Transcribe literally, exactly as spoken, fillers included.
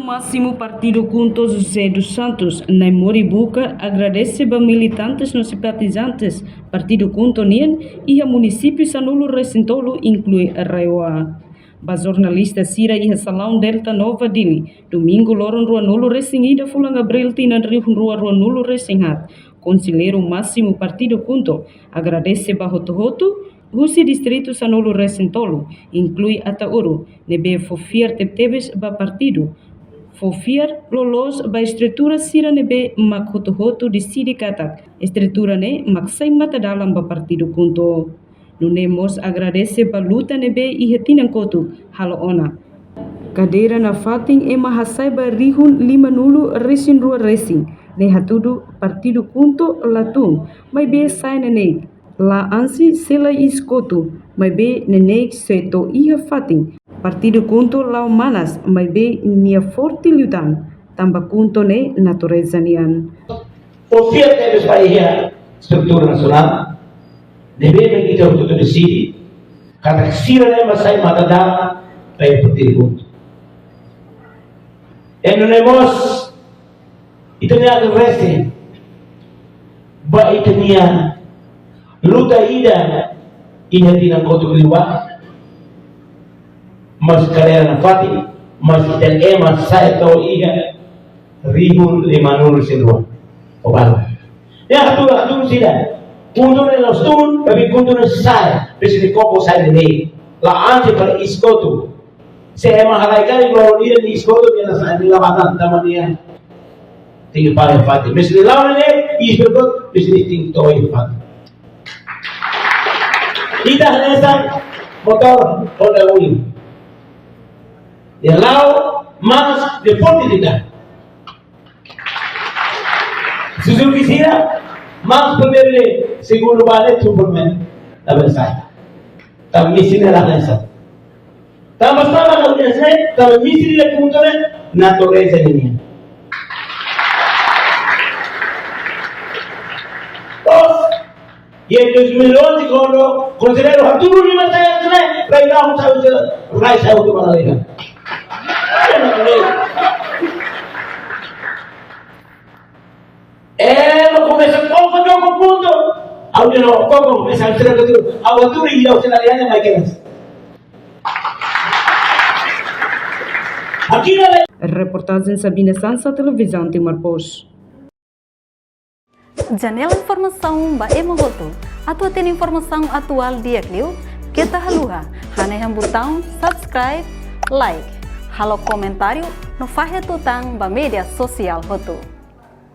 Másimu Partidu KHUNTO José dos Santos, Nai Mori Bucar, agradese ba militantes no simpatizantes Partidu KHUNTO nian iha munisípiu sanulu-resin-tolu, inklui RAEOA. Ba jornalista sira iha Salaun Delta Nova, Dili, Domingu loron ruanulu-resin-ida fulan Abríl tinan rihun rua ruanulu-resin-haat, Konselleiru Másimu Partidu KHUNTO agradese ba hotu-hotu husi distritu sanulu-resin-tolu, inklui Ataúro, ne'ebé fó fiar tebetebes ba partidu, fó fiar loloos ba estrutura sira ne'ebé mak hotu-hotu deside katak estrutura ne'e mak sai matadalan ba Partidu KHUNTO. Nune'e mós agradese ba luta ne'ebé iha tinan kotuk halo ona. Kadeira nafatin ema hasai ba rihun limanulu-resin-rua resin, ne'e hatudu Partidu KHUNTO la tun, maibé sa'e neineik, la ansi sei la iis kotuk, maibé neineik sei to'o iha fatin. Partidu KHUNTO la'o manas, maibé nia forte liután, tanba KHUNTO ne'e natureza nian. Fó fiar tebes ba iha estrutura nasionál, ne'ebé mak ita hotu-hotu deside katak sira ne'e mak sai matadalan ba iha Partidu KHUNTO. I nune'e mós, ita-nia agradese ba ita-nia luta ida iha tinan kotuk liubá, mas kadeira nafatin, mas ita ema sai to'o iha rihun limanulu-resin-rua. Obrigadu. Ya, hatudu, hatudu sira. KHUNTO ne'e la'ós tun, tapi KHUNTO ne'e sai, presiza koko sai ne'e. La ansi para iis kotuk. Se ema halai karik loro ida nia iis kotuk, nia la sai, nia la batan, tanba nia tenke para fatin. Mas nia la'o ne'e, iis kotuk, mas nia tenke to'o iha fatin. Ita hanesan motór Honda oin. Nia la'o, mas nia forte ida. Suzuki sira, mas primeiru de'it, segundu ba de'it, tun primeiru. Labele sai. Tanba misi ne'e la hanesan. Tanba sá mak la hanesan, tanba misi ne'e KHUNTO ne'e natureza nian. Terus, iha dois mil e onze, kuandu konselleiru hatudu lima tahun atrás, rai lau, rai sai hotu ba lalehan. Ema komesa koko jogo KHUNTO. Ha'u dehan koko, komesa sira ke tu. Ha'u hatudu ida, ha'u sira lian mai keras. Aqui na Reportajen Sabina Sansa, Televizaun Timor Post. Janela informasaun ba ema hotu. Atu hatene informasaun atuál di'ak liu, keta haluha hanehan butaun subscribe, like, halo komentáriu no fahe tutan ba média sosiál hotu.